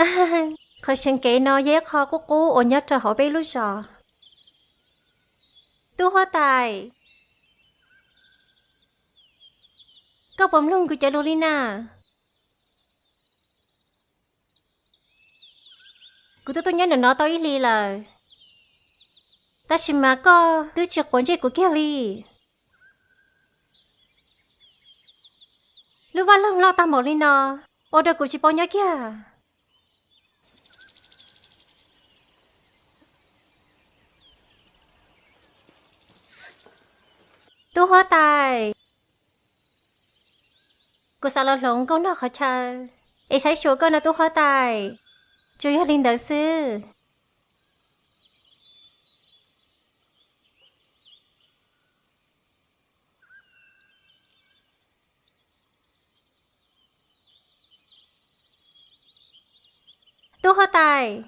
Qhov seev kev no yog ib qho qub qub uas nyob rau hauv peb lub zos. Tub huab tais, koj puas mloog kuv cov lus li na? Kuv twb tuaj nyob ntawm no tau ib hlis lawm, tab sis mas koj twb tsis quav ntsej kuv kiag li. Lub vaj loog loj tag npaum li no, ua rau kuv tsis paub nyob kiag. Tub huab tais, kuv xav los hloov nkauj noj qhov chaw es saib xyuas koj no tub huab tais, tsuas yog li ntawd xwb. Tub huab tais,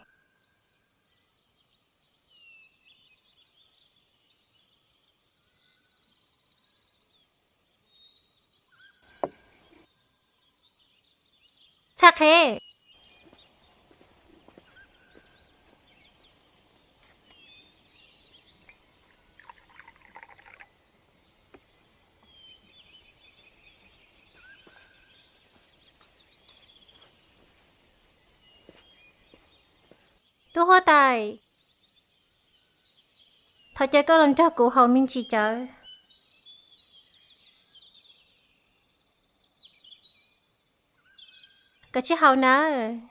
txhaj qhev. Tub huab tais, thov caw koj los nrog kuv haus me ntsis cawv. Koj tsis haus nawb.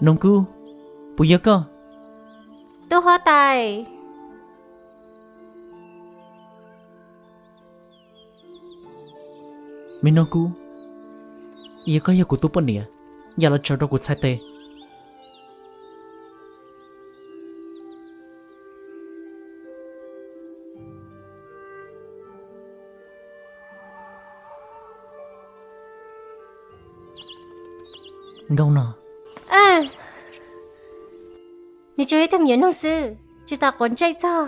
Noog Kub, puas yog koj? Tub huab tais. Me Noog Kub, yog koj yog kuv tus poj niam, yam los tsaws rau kuv txhais tes. Nkauj no, nws tsuas ib tug me nyuam noog xwb, tsis tas quav ntsej txog.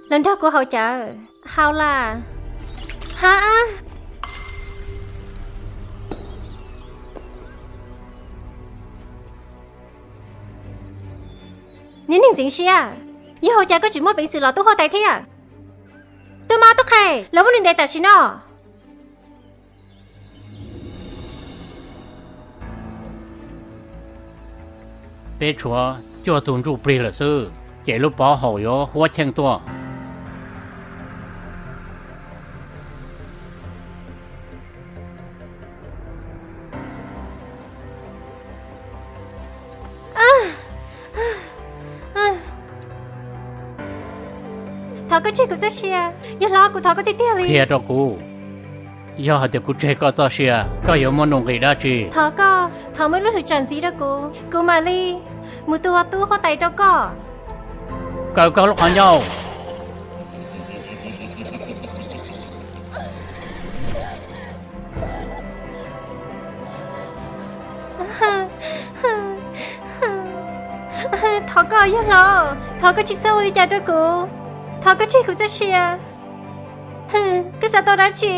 Los nrog kuv haus cawv, haus las. Ha! Niag neeg ntxeev siab, yog ua cas koj tsis muaj peev xwm los tub huab tais thiab? Tub mab tub qhe, los muab nws ntes tam sim no. Peb tshuav cuaj tug ntsuj plig lawm xwb, ces lub pov haum yuav huab cheej tuaj. Thov koj tseg kuv txoj sia, yawg hlob, kuv thov koj tiag tiag li. Qhia rau kuv, yog hais tias kuv tseg koj txoj sia, koj yuav muaj nuj nqis dab tsi? Thov koj, thov muaj lub hwj chim ntxiv rau kuv, kuv mam li mus tua tub huab tais rau koj. Kaw koj lub qhov ncauj. Thov koj yawg hlob, thov koj tsis txhob ua li cas rau kuv, thov koj tseg kuv txoj sia. Koj xav tau dab tsi?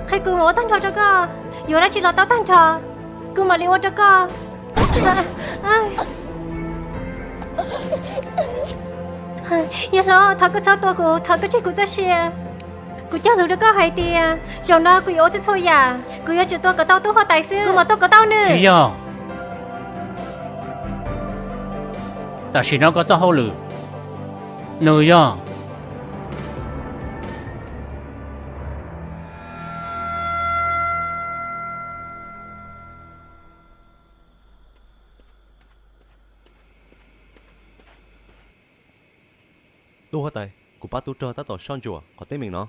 Qhia kuv mam ua tag nrho rau koj, yuav dab tsi los tau tag nrho, kuv mam li ua rau koj. Yawg hlob, thov koj txhob tua kuv, thov koj tseg kuv txoj sia. Kuv cog lus rau koj hais tias zaum no kuv yuav ua txhua txhua yam, kuv yuav tsum tua kom tau tub huab tais xwb, kuv mam tua kom tau nws. Tsis yog. Tam sim no koj txoj hauj lwm, nws yog Tub huab tais, kuv pab tub rog tab tom soj ntsuam qhov teeb meem no.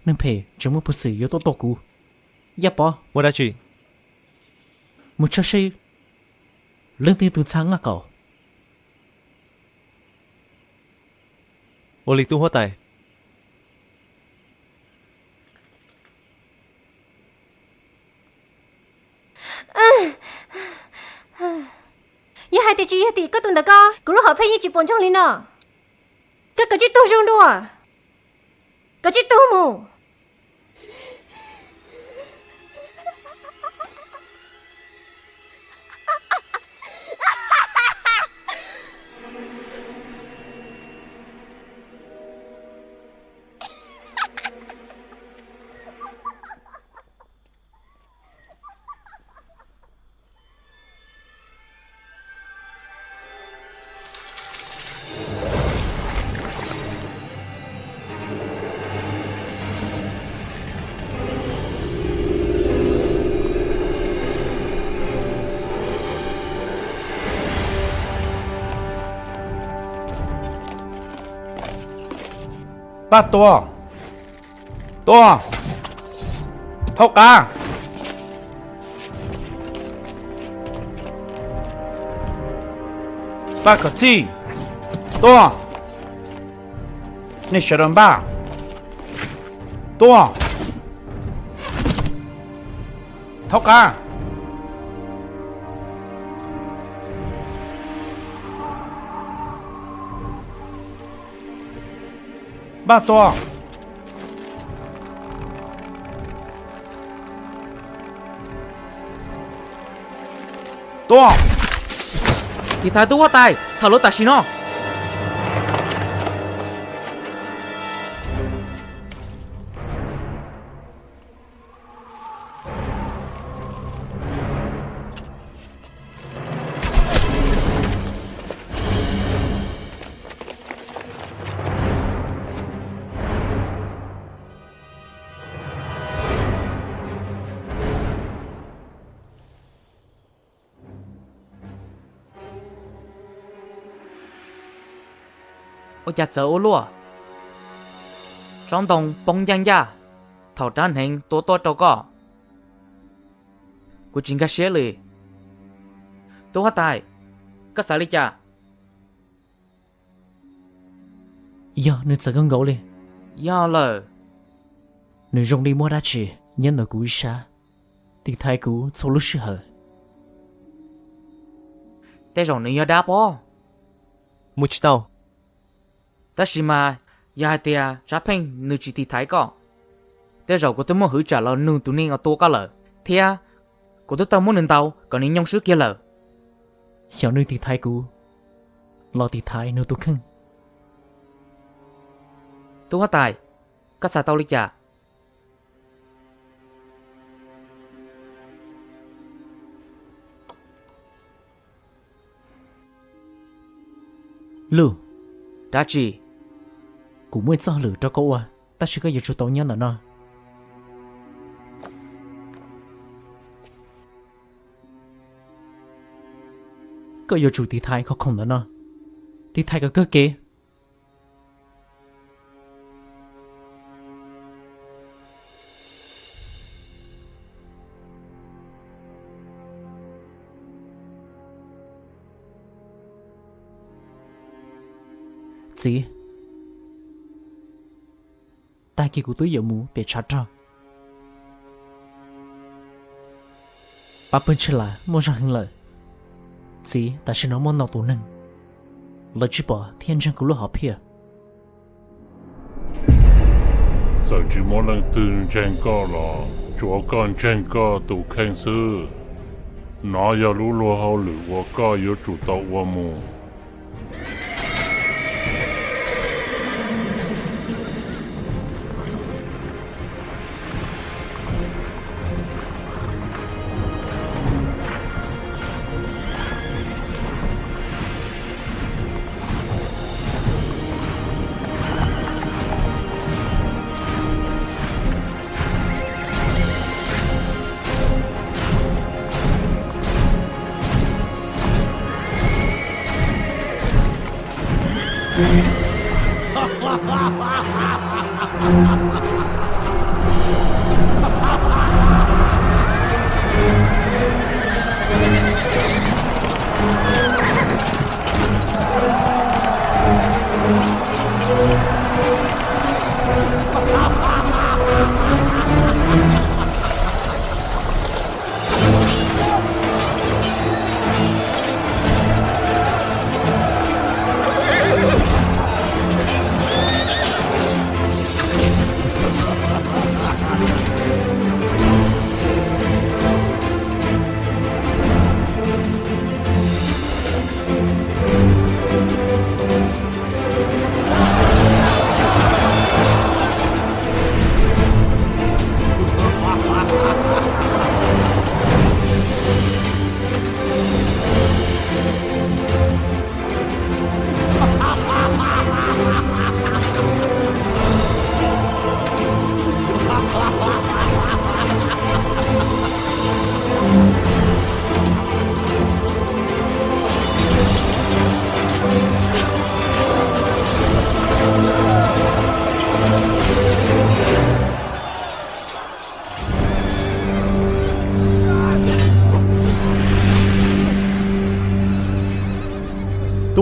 Neeg phem tseem muaj peev xwm yuav tuaj tua kuv. Yaj Pov, ua dab tsi? Mus tshawb seb leej twg tus ntxhais nqa qaum. Ua li tub huab tais. Yog hais tias tsis yog tim koj tus ntawm koj, kuv lub hom phiaj yeej tsis puas ntsoog li no. Koj Koj tsis tug zoo dua, koj tsis tug mus. Paj Tuam, Tuam, thaub qab. Paj Kom Txhij, Tuam, nej sawv daws npaj, Tuam, thaub qab. Npaj Tuam, Tuam, tiv thaiv tub huab tais, txhom lawv tam sim no. Ua cas txawv ua luaj? Tsob ntoo poob ncaj ncaj thaum rab hneev tua tuaj rau koj. Kuv tsis nkag siab li. Tub huab tais, koj xav li cas? Yog nws txawv kawg nkaus li. Yog lawm. Nws zoo li muaj dab tsi nyob ntawm kuv ib sab, tiv thaiv kuv txhua lub sij hawm. Tej zaum nws yog dab pob. Mus tsis tau. Tab sis mas yog hais tias Tsab Pheej nws tsis tiv thaiv koj, tej zaum kuv twb muab hwv tsam los nug tus neeg uas tua koj lawm, thiab kuv twb tau muab nws ntaus kom nws nyoo swb kiag lawm. Xyov nws tiv thaiv kuv los tiv thaiv nws tus kheej. Tub huab tais, koj xav tau li cas? Luj, dab tsi? Kuv muaj ib txoj hauj lwm rau koj ua, tab sis koj yuav tsum tau nyob ntawm no. Koj yuav tsum tiv thaiv qhov khoom ntawm no, tiv thaiv kom kawg kev. Txiv, tag kis kuv twb yuav mus pem tshav rog. Pab pawg Ntshiab Las muaj zog heev lawm. Txiv, tam sim no muaj ntau tus neeg, lawv tsis pom thiab ntseeg kuv lub hom phiaj. Txawm tsis muaj leej twg ntseeg koj los tsuav koj ntseeg koj tus kheej xwb. Nov yog lub luag hauj lwm uas koj yuav tsum tau ua mus.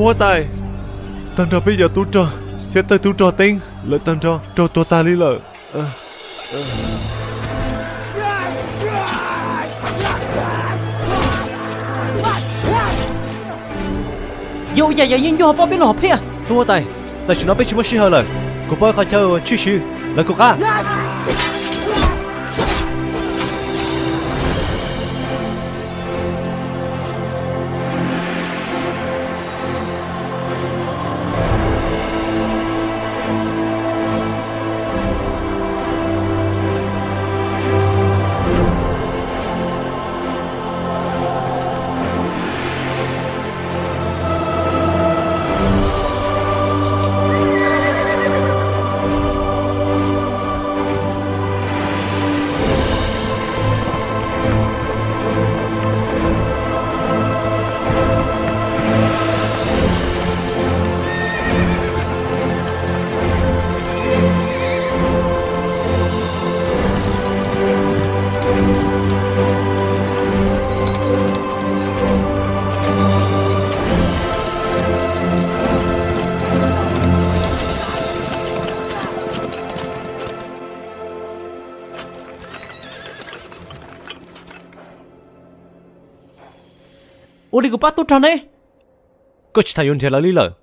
Huab tais, tag nrho peb cov tub rog thiab tej tub rog teeb lawv tag nrho raug tua tag li lawm. Yog ua cas yeej nyob hauv pab peb los hom phiaj? Tub huab tais, tam sim no peb tsis muaj sij hawm lawm. Kuv paub ib qhov chaw uas tshwm sim, lawv kuv qab. Ua li kuv pab tub rog ne? Koj tsis tas yuav nrhiav lawv li lawm.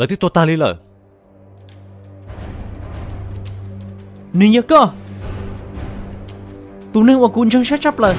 Lawv twb tuag tag li lawm. Nws yog koj, tus neeg uas kuv ntseeg siab tshaj plaws.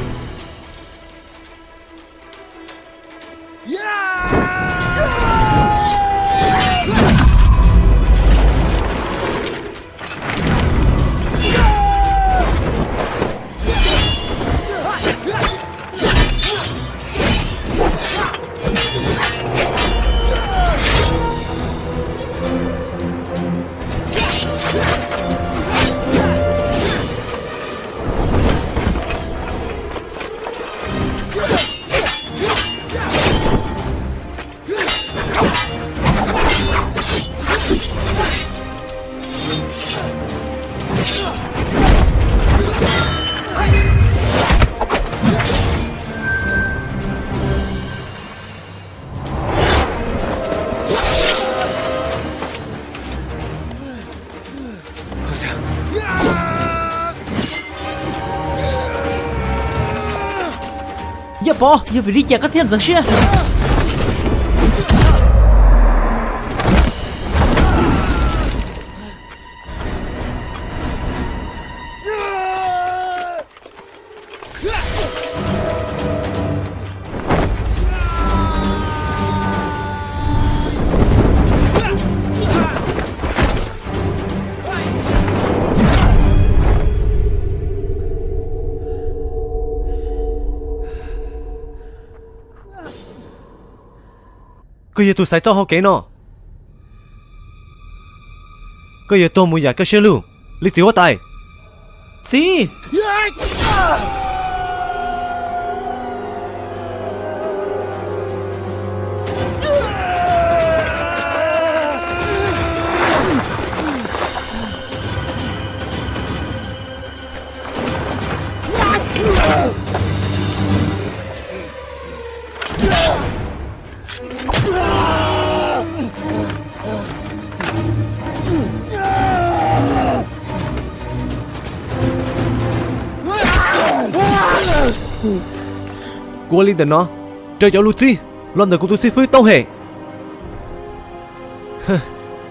Yaj Pov, yog vim li cas koj thiaj ntxeev siab? Koj yog tus xaiv txoj hau kev no. Koj yuav tuag mus yam kaj siab lug li txiv huab tais. Txiv! Kuv ua li ntawm no, raws cov lus txib los ntawm kuv tus xib fwb Tooj Hem.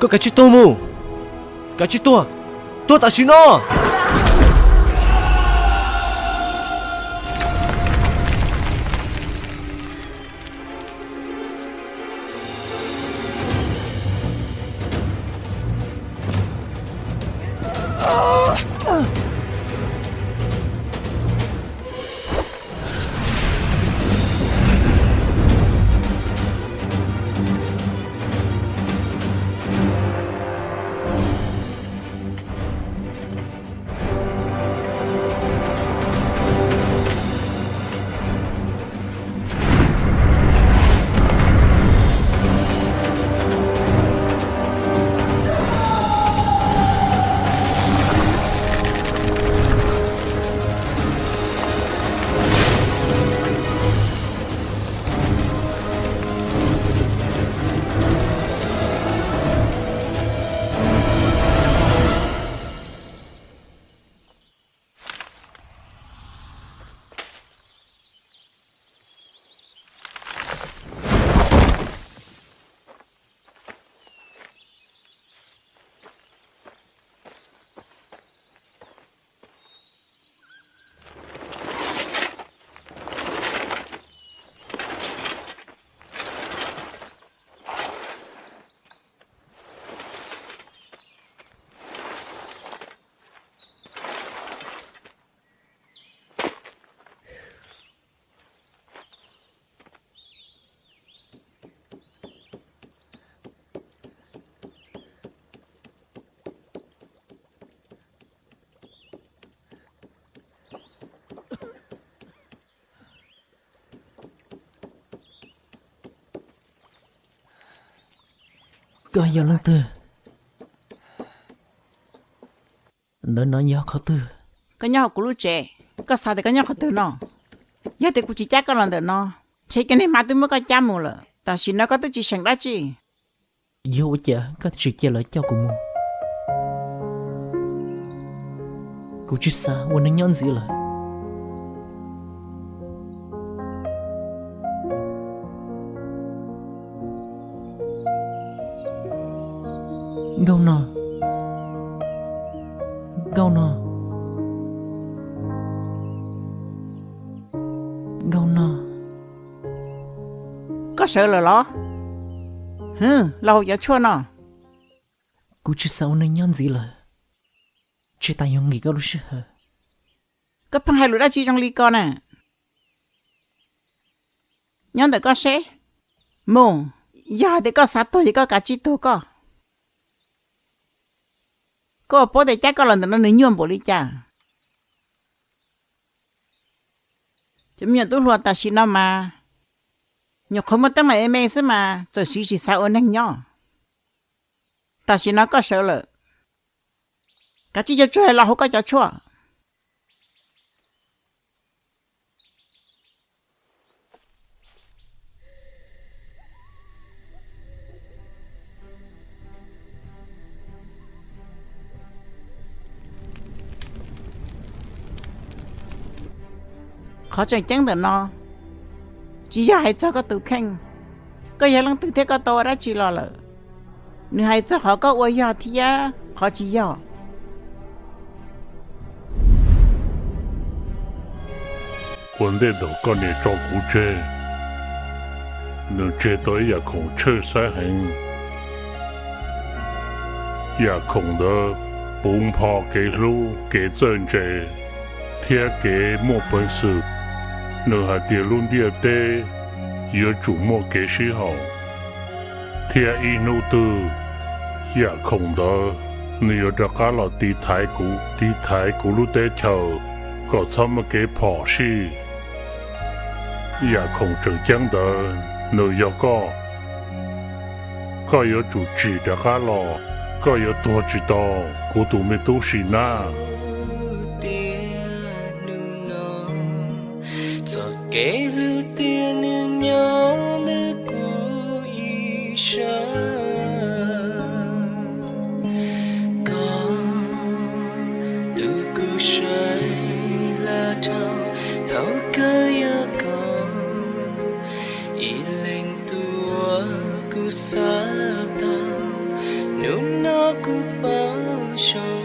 Koj kav tsij tuag mus, kav tsij tuag, tuag tam sim no. Koj yog leej twg? Ntawm no yog qhov twg? Koj nyob hauv kuv lub tsev, koj xav tias koj nyob qhov twg no? Yog tias kuv tsis cab koj los ntawm no, ntshe cov niag hma twb muab koj cab mus lawm. Tam sim no koj twb tsis seem dab tsi. Yog ua cas koj tsis cia lawv coj kuv mus? Kuv tsis xav ua neeg nyob ntxiv lawm. Nkauj Nog, Nkauj Nog, Nkauj Nog. Koj sawv lawm los? Hwm, los hauv cov tshuaj no. Kuv tsis xav ua neeg nyob ntxiv lawm, tsis tas yuav nqis koj lub sij hawm. Koj pheej hais lus dab tsi zoo li ko na? Nyob ntawm koj seb. Mus, yog hais tias koj xav tuag ces koj kav tsij tuag koj. Koj ua paub tias cab koj los ntawm no nws nyuaj npaum li cas? Cov me nyuam tub hluas tam sim no mas nyuam qhuav muaj teeb meem me me xwb mas txawm siv tsis xav ua neeg nyob. Tam sim no koj sawv lawm, kav tsij coj tsuag los hauv koj cov tshuaj. Qhov tseem ceeb ntawm no tsis yog hais txog koj tus kheej, koj yog leej twg thiab koj tau ua dab tsi los lawm. Nws hais txog qhov koj ua yog thiab qhov tsis yog. Ua ntej thaum koj niam tso kuv tseg, nws tseg tau ib yam khoom tshwj xeeb heev. Yam khoom ntawd puv npo kev hlub, kev txawj ntse thiab kev muaj peev xwm. Nws hais tias lub ntiaj teb yuav tsum muaj kev sib haum, thiab ib hnub twg yam khoom ntawd nws yuav rov qab los tiv thaiv kuv, tiv thaiv kuv lub teb chaws kom txhob muaj kev phom sij. Yam khoom tseem ceeb ntawd nws yog koj. Koj yuav tsum tsim rov qab los, koj yuav tuag tsis tau, kuv tus me tub Sim Nab. Txoj kev hlub tiag nws nyob ntawm kuv ib sab. Koj tus kuv saib laj dhau, thaum kawg yog koj ib leeg tus uas kuv xav tau. Hnub no kuv paub zoo,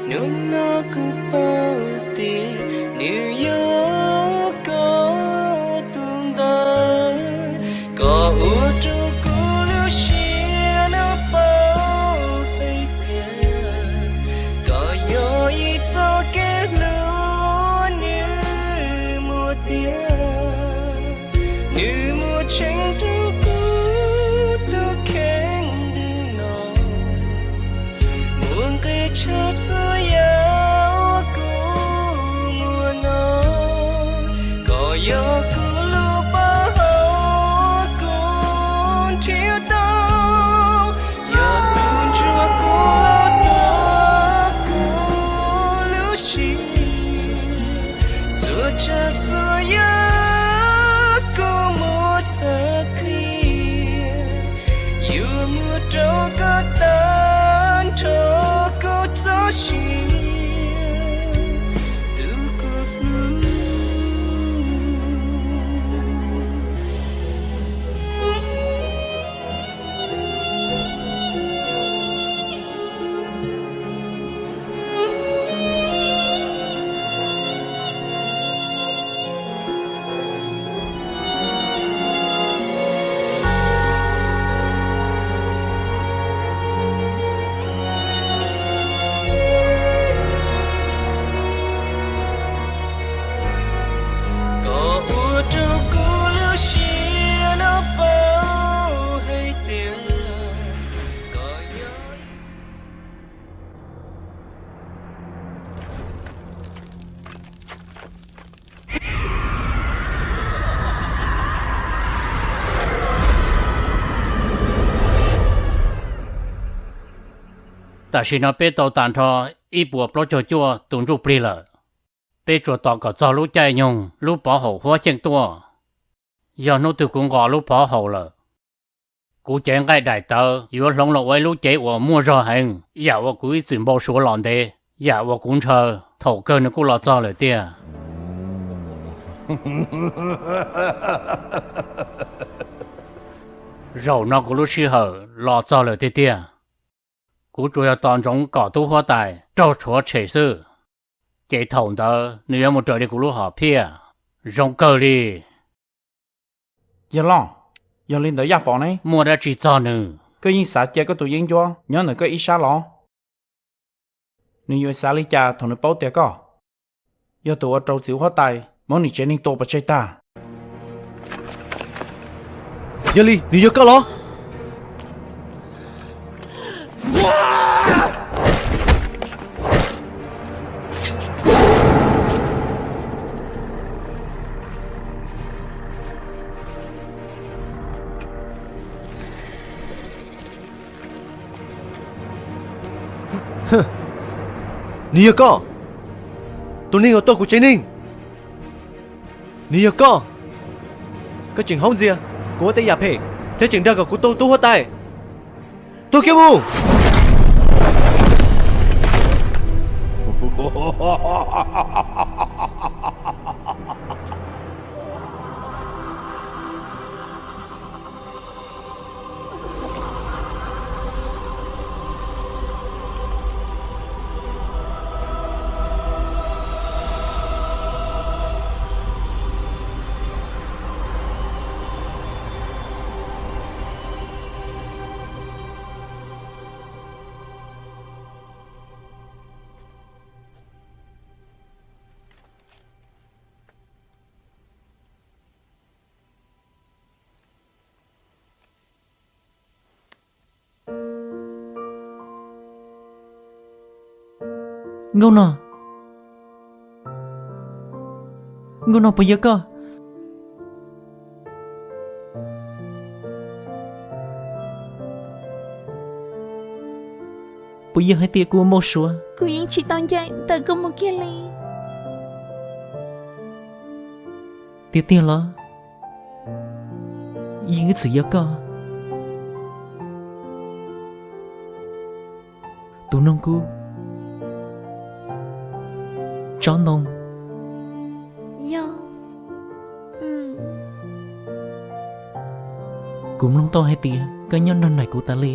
hnub no kuv paub tias nws yog koj tus ntawd. Koj ua rau kuv lub siab no paub tias koj yog ib txoj kev hlub nws muaj tiag, nws muaj tseeb rau kuv tus kheej ntawm no. Muaj nqis tshaj txhua yam uas kuv muaj no, koj yog kuv lub paj hauv kuv Tam sim no peb tau tag nrho ib puas plaub caug cuaj tus ntsuj plig lawm. Peb tsuas tos kom txog lub caij nyoog lub pov haum huab xyeej tuaj. Yog hnub twg kuv nqos lub pov haum lawm, kuv cev nqaij daim tawv yuav hloov los ua ib lub cev uas muaj zog heev, yam uas kuv ib txwm npau suav los ntev, yam uas kuv ntshaw thaum kawg nws kuj los txog lawm tiag. Zaum no kuv lub sij hawm los txog lawm tiag tiag. Kuv tsuas yog tos ntsoov kom tub huab tais raug rhuav tshem xwb, ces thaum ntawd nws yuav mus raws li kuv lub hom phiaj. Zoo kawg li. Yawg loj, yog li ntawd Yaj Pov ne? Muaj dab tsi txog nws? Koj yeej xav cia koj tus yeeb ncuab nyob ntawm koj ib sab los? Nws yuav xav li cas thaum nws paub tias koj yog tus uas rau txiv huab tais muab nws tsev neeg tua pov tseg tag? Yog li nws yog koj los? Nws yog koj, tus neeg uas tua kuv tsev neeg. Nws yog koj, koj tseem haub ntxias kuv ua tej yam phem thiab tseem nrog kom kuv tua tub huab tais. Tuag kiag mus! Nkauj no, nkauj no puas yog koj? Puas yog hais tias kuv ua npau suav? Kuv yeej tsis tau ncaim ntawm koj mus kiag li. Tiag tiag los? Yeej ib txwm yog koj, tus noog kub tsob ntoo. Yog, kuv mloog tau hais tias koj nyob nrog nraim kuv tas li.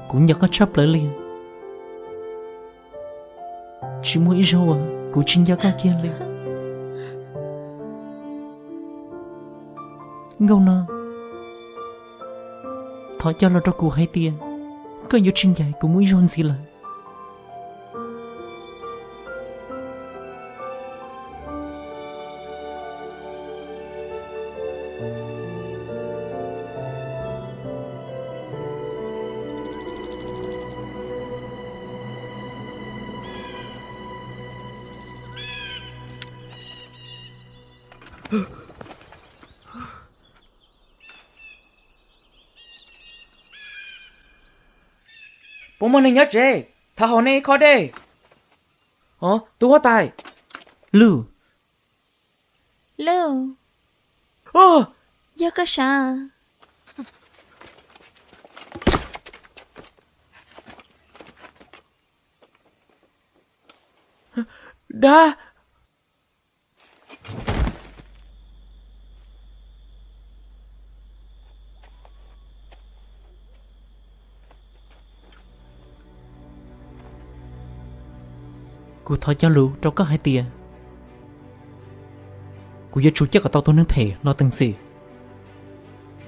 Kuv nco koj tshaj plaws li. Tsis muaj ib zaug uas kuv tsis nco koj kiag li. Nkauj no, thov coj los rau kuv hais tias koj yuav tsis ncaim kuv mus ib zaug ntxiv lawm. Puas muaj neeg nyob tsev? Thov haum nej ib khob dej. Tub huab tais. Luj. Luj. Yog koj sav? Dab. Kuv thov cog lus rau koj hais tias kuv yuav tsum coj kom tau tus neeg phem no teem txim,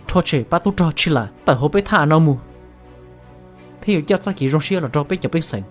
rho tshem pab tub rog Tshij Lam tawm hauv peb thaj av no mus, thiab yuav coj txoj kev zoo siab los rau peb cov pej xeem.